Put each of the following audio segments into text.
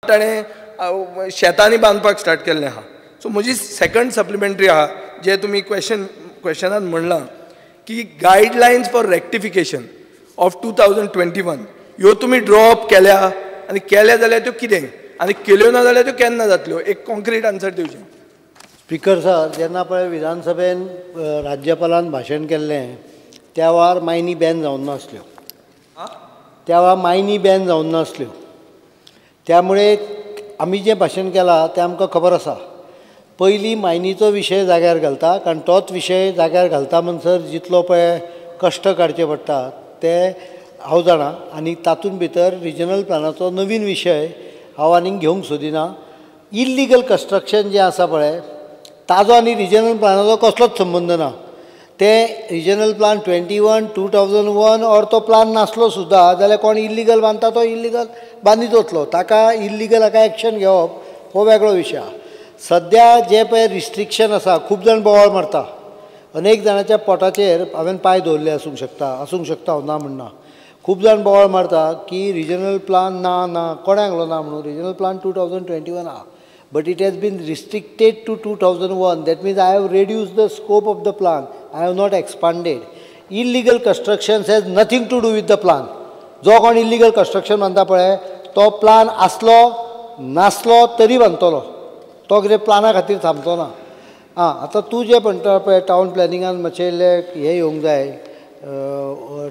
ताणें शेतांनी बांदपाक स्टार्ट केल्लें आहा. सो म्हजी सेकंड सप्लिमेंटरी आहा, जे तुमी क्वेश्चनान म्हणलां की guidelines for rectification of 2021 ह्यो तुमी ड्रॉ अप केल्या आनी केल्या जाल्यार त्यो कितें आनी केल्यो ना जाल्यार त्यो केन्ना जातल्यो, एक कॉन्क्रीट आन्सर दिवचें. स्पीकर सर, जेन्ना पळय विधानसभेन राज्यपालान भाशण केल्लें त्या वेळार मायनी बॅन जावन नासल्यो, त्या वेळार मायनी बॅन जावन नासल्यो, त्यामुळे आमी जें भाशण केलां तें आमकां खबर आसा. पयलीं मायनीचो विशय जाग्यार घालता, कारण तोच विशय जाग्यार घालता म्हणसर जितलो पळय कश्ट काडचे पडटा ते हांव जाणा, आनी तातूंत भितर रिजनल प्लॅनाचो नवीन विशय हांव आनीक घेवंक सोदिना. इल्लिगल कन्स्ट्रक्शन जें आसा पळय ताजो आनी रिजनल प्लॅनाचो कसलोच संबंद ना. ते रिजनल प्लॅन 21, 2001 ऑर तो प्लॅन नासलो सुद्दां जाल्यार कोण इल्लिगल बांदता तो इल्लिगल बांदीत वतलो, ताका इल्लिगल हाका एक्शन घेवप हो वेगळो विशय. सद्या जे पळय रिस्ट्रिक्शन आसा, खूब जाण बोवाळ मारता, अनेक जाणाच्या पोटाचेर हांवें पांय दवरले आसूंक शकता, आसूंक शकता हांव ना म्हणना. खूब जाण बोवाळ मारता की रिजनल प्लॅन ना ना, कोणें सांगलो ना म्हणून? रिजनल प्लॅन 2021 आहा, but it has been restricted to 2001. That means I have reduced the scope of the plan, I have not expanded. Illegal constructions has nothing to do with the plan. जो कोण illegal construction बांदता पळय तो plan आसलो नासलो तरी बांदतलो, तो कितें प्लाना खातीर थांबचो ना. आं, आतां तूं जें म्हणटा पळय टावन प्लॅनिंगान मातशें इल्लें हें येवंक जाय,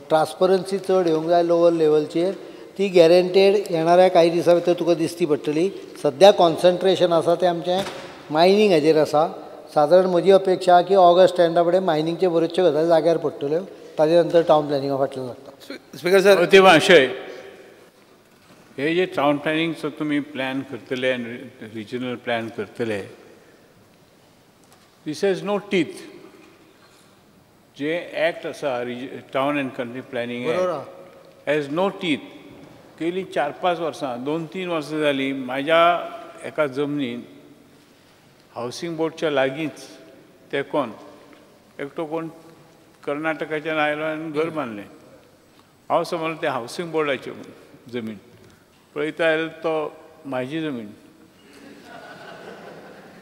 ट्रान्सपरन्सी चड येवंक जाय लोवर लेवलचेर, ती गॅरंटेड येणाऱ्या कांय दिसां भितर तुका दिसती पडटली. सद्या कॉन्सन्ट्रेशन आसा तें आमचें मायनींग हाजेर आसा. सादारण म्हजी अपेक्षा की ऑगस्ट एंडा फुडें मायनिंगचे बऱ्योचश्यो गजाली जाग्यार पडटल्यो, ताजे नंतर टावन प्लॅनिंगा फाटल्यान लागता. स्पीकर सर, ते मातशें हे जे टावन प्लॅनिंगचो तुमी प्लॅन करतले आनी रिजनल प्लॅन करतले, this has no teeth. J act आसा town and country planning has no teeth. गेली 4-5 वर्सां, 2-3 वर्सां जालीं म्हाज्या एका जमनीन हावसिंग बोर्डच्या लागींच तेकोन एकटो कोण कर्नाटकाच्यान आयलो आनी घर बांदलें. हांव समजलो तें हावसिंग बोर्डाचें जमीन, पळयता जाल्यार तो म्हाजी जमीन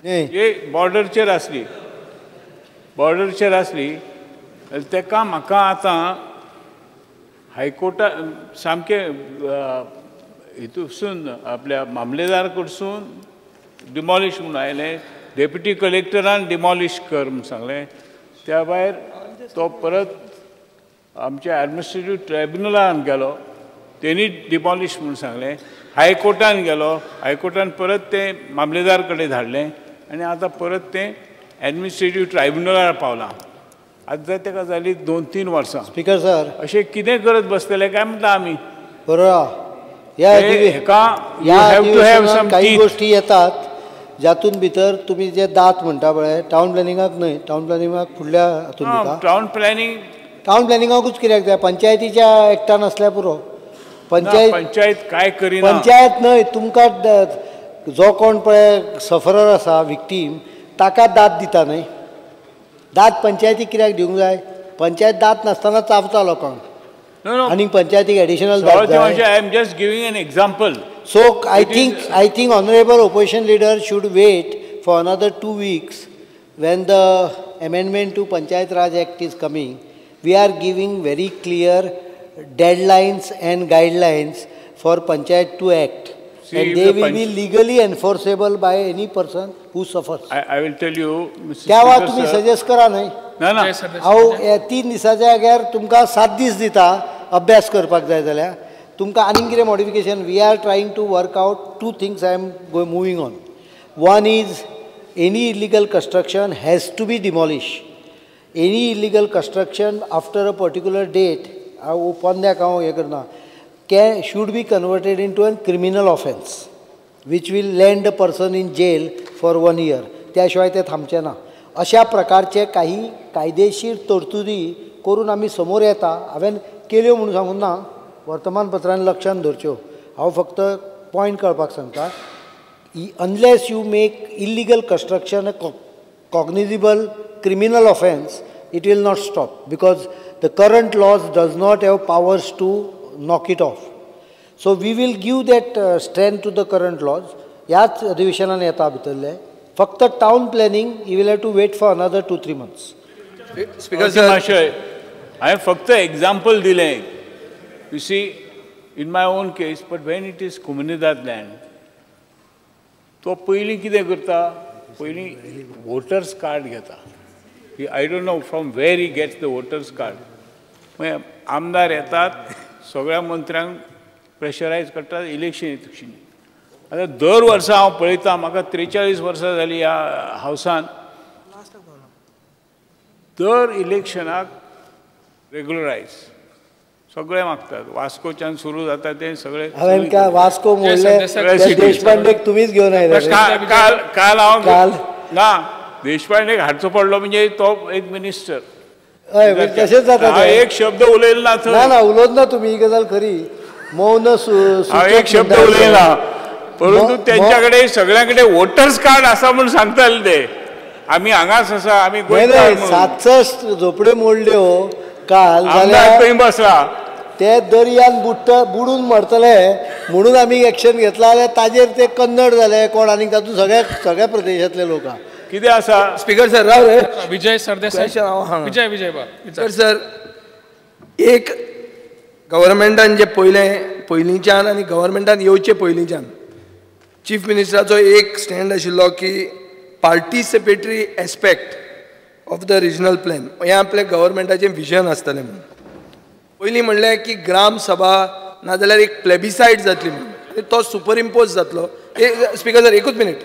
हे बॉर्डरचेर आसली, बॉर्डरचेर आसली. तेका म्हाका आतां हायकोर्टा सामकें हितूसून आपल्या मामलेदार कडसून डिमॉलिश म्हणून आयलें, डेप्युटी कलेक्टरान डिमॉलिश कर म्हूण सांगलें. त्या भायर तो परत आमच्या एडमिनिस्ट्रेटीव ट्रायब्युनलान गेलो, तेणी डिमॉलिश म्हूण सांगलें. हायकोर्टान गेलो, हायकोर्टान परत तें मामलेदार कडेन धाडलें आनी आतां परत तें एडमिनिस्ट्रेटीव ट्रायब्युनलार पावलां. आतां ताका जाली 2-3 वर्सां. स्पीकर सर, अशें कितें करत बसतले काय म्हणटा आमी? बरोबर, ह्या काही गोष्टी येतात जातून भितर तुमी जे दांत म्हणटा पळय टावन प्लॅनिंगाक न्हय, टावन प्लॅनिंगाक फुडल्या हातून दिता. टावन प्लॅनिंग टावन प्लॅनिंगाकूच कित्याक जाय? पंचायतीच्या एक्टान आसल्यार पुरो. पंचायत पंचायत काय करिना, पंचायत न्हय, तुमकां जो कोण पळय सफरर आसा विक्टीम ताका दाद दिता न्हय. दाद पंचायतीक कित्याक दिवंक जाय? पंचायत दाद नासतना चाबता लोकांक आनी पंचायतीक एडिशनल दाद जाय. I am just giving an example. So I think honourable opposition leader should wait for another 2 weeks when the amendment to Panchayat Raj Act is coming. We are giving very clear deadlines and guidelines for Panchayat to act. See, and they will be legally enforceable by any person who suffers. I will tell you, Mr. त्यावा Speaker, तुम्ही sir. Suggest करा न्हय. ना ना, हांव 3 दिसाच्या जाग्यार तुमकां 7 दीस दिता अभ्यास करपाक जाय जाल्यार. तुमकां आनीक कितें modification, we are trying to work out 2 things. I am moving on. One is any illegal construction has to be demolish. Any illegal construction after a particular date, हांव पोन्न्याक हांव हें करना, should be converted into a criminal offence which will land a person in jail for 1 year. त्या शिवाय ते थांबचे ना. अशा प्रकारचे काही कायदेशीर तरतुदी करून आमी समोर येता. हांवें केल्यो म्हणून सांगून ना, वर्तमानपत्रान लक्षान धरच्यो. हांव फक्त पॉयंट कळपाक सांगता. Unless you make illegal construction a cognizable criminal offence, it will not stop because the current laws does not have powers to knock it off. So we will give that strength to the current laws. ह्याच अधिवेशनान येता भितरले फक्त town planning you will have to wait for another 2-3 months. Speaker sir, हांवें फक्त example दिलें. You see in my own case, but when it is Comunidade land, तो पयलीं कितें करता, पयलीं वोटर्स कार्ड घेता. I don't know from where he gets the voters card. मागीर आमदार येतात, सगळ्या मंत्र्यांक प्रेशरायज करतात इलेक्शन येतशी. आतां दर वर्सा हांव पळयता, म्हाका 43 वर्सां जालीं ह्या हावसान, दर इलेक्शनाक रेगुलरायज सगळे मागतात. वास्कोच्यान सुरू जाता तें सगळें. हांवें काय वास्को म्हणलें, देशपांडेक तुमीच घेवन आयले. काल काल हांव ना देशपांडेक हाडचो पडलो, म्हणजे तो एक मिनिस्टर. हय, तशेंच जाता. एक शब्द उलयलो ना. ना ना, उलोवच ना तुमी, ही गजाल खरी. मौन एक शब्द उलयला, परंतु त्यांच्या कडेन सगळ्यां कडेन वोटर्स कार्ड आसा म्हूण सांगताले ते. आमी हांगाच आसा, आमी गोंयकार. 67 झोपड्यो मोडल्यो काल, जाल्यार थंय बसला ते दर्यान बुडून मरतले म्हणून आमी एक्शन घेतला जाल्यार ताजेर ते कन्नड जाले कोण आनी तातूंत सगळ्या सगळ्या प्रदेशांतले लोक. कितें आसा स्पीकर सर, राव रे. विजय सरदेसाय, विजय विजय बाब. सर, एक गव्हर्मेंटान जे पयलें पयलींच्यान आनी गव्हर्मेंटान येवचे पयलींच्यान चीफ मिनिस्टराचो एक स्टँड आशिल्लो की participatory aspect of the regional plan हें आपलें गव्हर्मेंटाचें विजन आसतलें म्हणून. पयलीं म्हणलें की ग्राम सभा नाजाल्यार एक प्लेबिसायट जातली म्हणून, आनी तो सुपरइम्पोज जातलो. स्पीकर सर, एकूच मिनीट,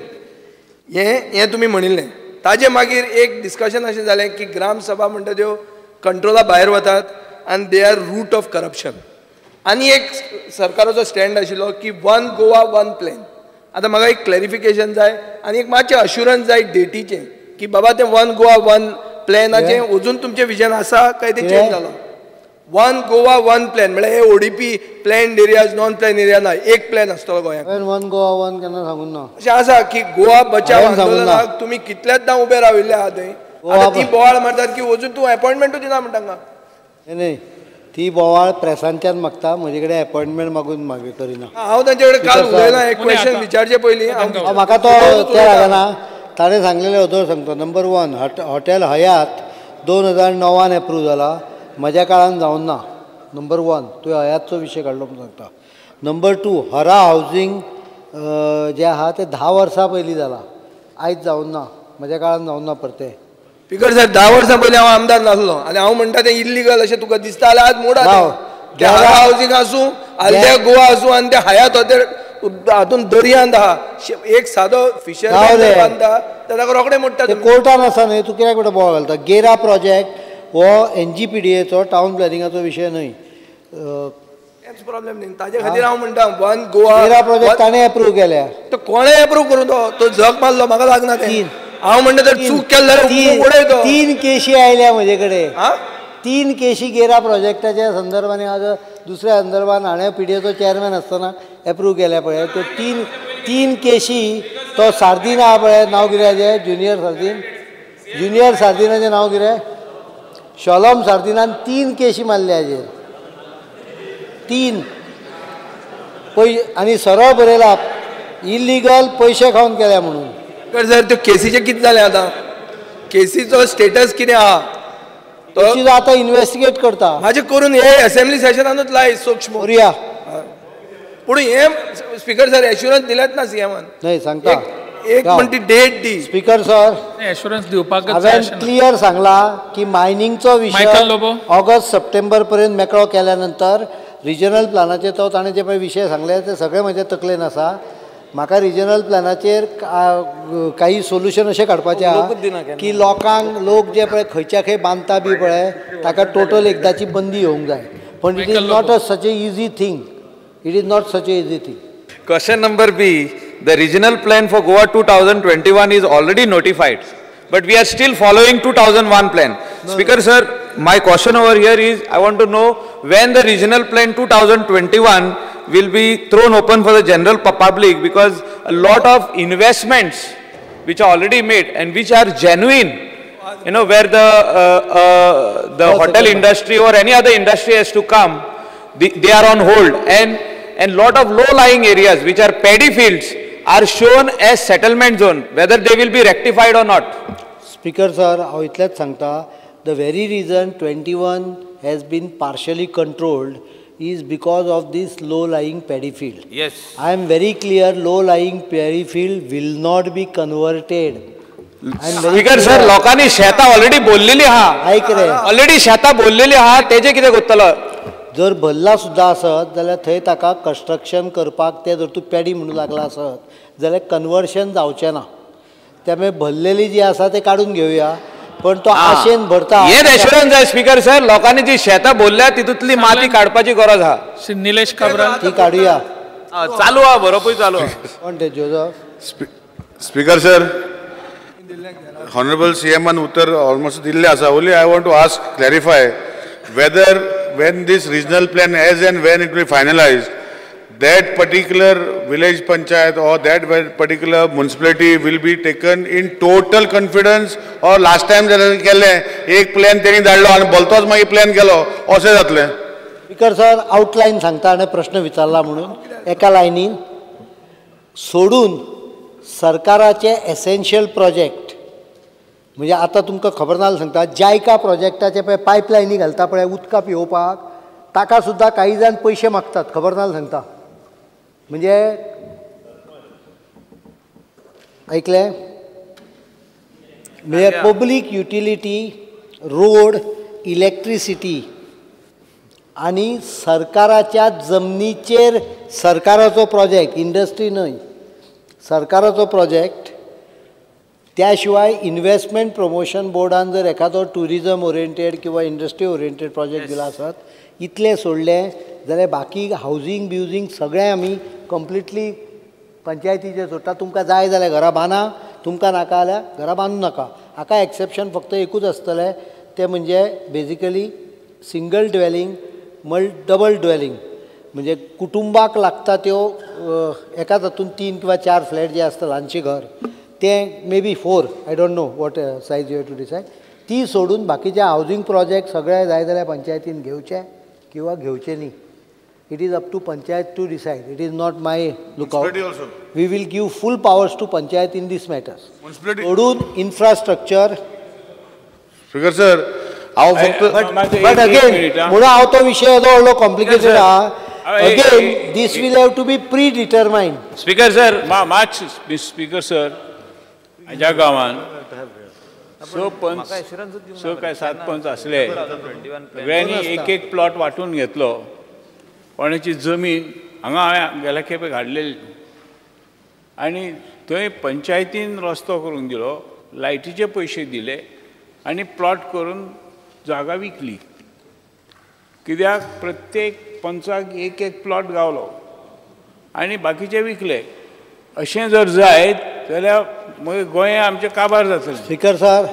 हें हें तुमी म्हणिल्लें. ताजे मागीर एक डिस्कशन अशें जालें की ग्राम सभा म्हणटा त्यो कंट्रोला भायर वतात आनी they are root of corruption. आनी एक सरकाराचो स्टँड आशिल्लो की वन गोवा वन प्लॅन. आतां म्हाका एक क्लॅरिफिकेशन जाय आनी एक मातशें अश्युरन्स जाय डेटीचें की बाबा तें वन गोवा वन प्लॅनाचें अजून तुमचें विजन आसा काय तें चेंज जालां? वन गोवा वन प्लॅन म्हळ्यार हे ODP planned areas non plan area ना, एक प्लॅन आसतलो गोंयांत. वन गोवा वन केन्ना सांगून ना. अशें आसा की गोवा बचाव आंदोलनाक तुमी कितल्याचदां उबे राविल्ले आहा थंय. आतां ती बोवाळ मारतात की अजून तूं एपॉयंटमेंटूय दिना म्हणटा तांकां. न्ही, ती बोवाळ प्रेसांच्यान मागता, म्हजे कडेन एपॉयंटमेंट मागून मागीर करिना. हांव तांचे कडेन काल उलयलां, एक क्वेश्चन विचारचे पयलीं म्हाका तो त्या लागना. ताणें सांगलेलें अदोर सांगता. नंबर 1, हॉटेल हयात 2009 एप्रूव जाला, म्हज्या काळान जावन ना. नंबर 1, तुवें हयातचो विशय काडलो म्हूण सांगता. नंबर 2, हरा हावजींग जें आहा तें 10 वर्सां पयलीं जालां, आयज जावन ना, म्हज्या काळान जावन ना. परतें स्पीकर सर, 10 वर्सां पयलीं हांव आमदार नासलो आनी हांव म्हणटा तें इल्लीगल अशें तुका दिसता जाल्यार आज मोडा. हरा हावजींग आसूं, आल्द्या गोवा आसूं, आनी ते हयात हॉटेल हातून दर्यांत आहा, एक सादो फिशरमॅन बांदता ताका रोखडें मोडटा. कोर्टान आसा न्हय, तूं कित्याक बेठो बोवाळ घालता? गेरा प्रोजेक्ट हो NGPDAचो टावन प्लॅनिंगाचो विशय न्हय. तेच प्रॉब्लेम न्ही, ताजे खातीर हांव म्हणटा वन गोवा गेरा प्रोजेक्ट ताणें एप्रूव केल्या. तो कोणें एप्रूव करूं, तो जग मारलो, म्हाका लागना तें. हांव म्हणटा तर चूक केली जाल्यार उडय तो. 3 केशी आयल्या म्हजे कडेन, 3 केशी गेरा प्रोजेक्टाच्या संदर्भान, आज दुसऱ्या संदर्भान हाणें PDAचो चेअरमॅन आसतना एप्रूव केल्या पळय. त्यो 3 केशी तो सार्दीन आहा पळय, नांव कितें हाजें, ज्युनियर सार्दीन, ज्युनियर सार्दिनाचें नांव कितें, शॉलम सार्दिनान 3 केशी मारल्या हाजेर, 3 पय, आनी सरळ बरयला इलिगल पयशे खावन केल्या म्हणून. सर, त्यो केसीचें कितें जालें आतां? केसीचो स्टेटस कितें आहा? तो आतां इन्वेस्टिगेट करता. म्हाजें करून हे असेंब्ली सेशनानूच लाय सूक्ष्म करुया. पूण हें स्पीकर सर एश्युरन्स दिलेच ना सीएमान. न्हय सांगता, एक म्हणटी डेट दी. स्पीकर सर, एश्युरन्स दिवपाक हांवें क्लियर सांगला की मायनिंगचो विशय ऑगस्ट सप्टेंबर पर्यंत मेकळो केल्या नंतर रिजनल प्लॅनाचेर तो ताणें जे पळय विशय सांगले ते सगळे म्हज्या तकलेन आसा. म्हाका रिजनल प्लॅनाचेर काही सोल्युशन अशें काडपाचें आहा की लोकांक, लोक जे पळय खंयच्या खंय बांदता बी पळय ताका टोटल एकदाची बंदी येवंक जाय. पण it is not a such a easy thing, it is not such a easy thing. Question number B, the regional plan for Goa 2021 is already notified, but we are still following 2001 plan. No, Speaker no. Sir, my question over here is, I want to know when the regional plan 2021 will be thrown open for the general public, because a lot of investments which are already made and which are genuine, you know, where the hotel industry or any other industry has to come, they are on hold. And and lot of low lying areas which are paddy fields are shown as settlement zone, whether they will be rectified or not. Speaker sir, हांव इतलेंच सांगता, the very reason 21 has been partially controlled is because of this low lying paddy field. Yes. I am very clear, low lying paddy field will not be converted. Speaker sir, लोकांनी शेतां already बोललेली आहा. आयक रे, already शेतां बोललेली आहा, तेजे कितें करतलो? जर भरला सुद्दां आसत जाल्यार थंय ताका कन्स्ट्रक्शन करपाक तें जर तूं पेडी म्हणून लागला आसत जाल्यार कन्वर्शन जावचें ना. त्यामुळे भरलेली जी आसा ते काडून घेवया, पण तो आशेन भरता हें एश्युरन्स जाय स्पीकर सर. लोकांनी जी शेतां भरल्या तितूंतली माती काडपाची गरज आहा. श्री निलेश काब्राल. ती काडुया. चालू आहा, बरोवपूय चालू आहा. कोण ते Joseph? Speaker sir, honourable सीएमान उत्तर ऑलमोस्ट दिल्लें आसा. Only I want to ask, clarify whether when this regional plan as and when it will be finalized, that particular village panchayat or that particular municipality will be taken in total confidence, or last time केल्लें एक plan तेणी धाडलो आनी बोलतोच मागीर plan केलो अशें जातलें? Speaker sir, आउटलायन सांगता आनी प्रश्न विचारला म्हणून एका लायनीन सोडून सरकाराचे एसेन्शियल प्रोजेक्ट, म्हणजे आतां तुमकां खबर ना सांगता, जायका प्रोजेक्टाचे पळय पायपलायनी घालता पळय उदकां पिवोवपाक, ताका सुद्दां काही जाण पयशे मागतात, खबर ना सांगता. म्हणजे आयकलें? म्हणजे पब्लीक युटिलिटी, रोड, इलेक्ट्रिसिटी आनी सरकाराच्या जमनीचेर सरकाराचो प्रोजेक्ट, इंडस्ट्री न्हय, सरकाराचो प्रोजेक्ट. त्या शिवाय इन्वेस्टमेंट प्रमोशन बोर्डान जर एखादो ट्युरिजम ओरिएंटेड किंवा इंडस्ट्री ओरिएंटेड प्रोजेक्ट दिला आसत, इतलें सोडलें जाल्यार बाकी हावजींग बिवजींग सगळें आमी कंप्लिटली पंचायतीचेर सोडटा. तुमकां जाय जाल्यार घरां बांदा, तुमकां नाका जाल्यार घरां बांदू नाका. हाका एक्सेप्शन फक्त एकूच आसतलें, तें म्हणजे basically single dwelling, double dwelling, म्हणजे कुटुंबाक लागता त्यो एकाच हातून 3 किंवा 4 फ्लॅट जे आसता ल्हानशें घर, तें may be 4, I don't know what size you have to decide, ती सोडून बाकीचे हावजींग प्रोजेक्ट सगळे जाय जाल्यार पंचायतीन घेवचे किंवा घेवचे न्ही. It is up to panchayat to decide, it is not my lookout. We will give full powers to panchayat in this matters. सोडून इन्फ्रास्ट्रक्चर. स्पीकर सर, हांव फक्त बट अगेन म्हणून हांव तो विशय येदो व्हडलो कॉम्प्लिकेटेड आहा. Again this will have to be predetermined. Speaker sir, मातशें स्पीकर सर, म्हज्या गांवान 6 पंच, 6 काय 7 पंच आसले, सगळ्यांनी एक एक प्लॉट वांटून घेतलो. कोणाची जमीन हांगा हांवें गेल्या खेपे हाडलेली आनी थंय पंचायतीन रस्तो करून दिलो, लायटीचे पयशे दिले आनी प्लॉट करून जागा विकली. कित्याक प्रत्येक पंचाक एक एक प्लॉट गावलो आनी बाकीचे विकले. अशें जर जायत जाल्यार मागीर गोंय आमचें काबार जातलें. स्पीकर सर,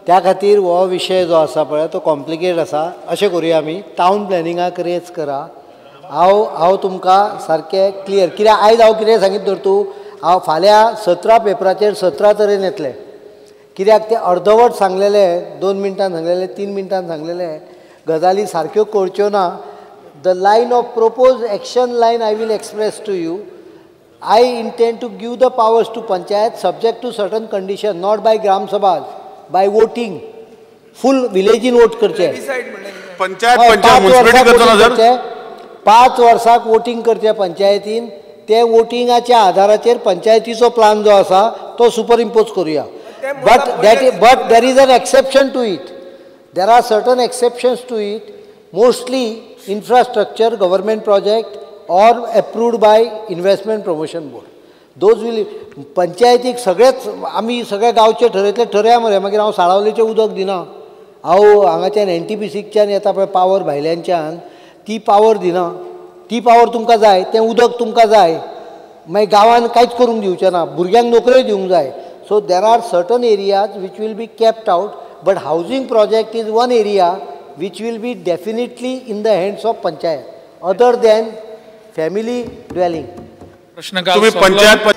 त्या खातीर हो विशय जो आसा पळय तो कॉम्प्लिकेट आसा. अशें करुया आमी टावन प्लॅनिंगाक रेज करा. हांव हांव तुमकां सारकें क्लियर, कित्याक आयज हांव कितें सांगीत धर तूं, हांव फाल्यां 17 पेपराचेर 17 तरेन येतलें. कित्याक तें अर्दवट सांगलेलें, 2 मिनटान सांगलेलें, 3 मिनटान सांगलेलें, गजाली सारक्यो कळच्यो ना. The line of propose action line I will express to you. I intend to give the powers to panchayat subject to certain condition, not by gram sabha, by voting. Full विलेजीन vote करचें. पंचायत पंचायत 5 वर्साक voting करचें पंचायतीन. ते वोटिंगाच्या आधाराचेर पंचायतीचो plan जो आसा तो super impose करुया. But there is an exception to it. There are certain exceptions to it, mostly infrastructure, government project or approved by investment promotion board. Those will पंचायतीक सगळेच आमी सगळे गांवचे ठरयतले, ठरया मरे. मागीर हांव साळावलेचें उदक दिना, हांव हांगाच्यान एनटीपीसीच्यान येता पळय पावर भायल्यांच्यान, ती पावर दिना. ती पावर तुमकां जाय, तें उदक तुमकां जाय, मागीर गांवान कांयच करूंक दिवचें ना, भुरग्यांक नोकऱ्यो दिवंक जाय. So there are certain areas which will be kept out, but housing project is one area which will be definitely in the hands of panchayat other than family dwelling. प्रश्न पंचायत.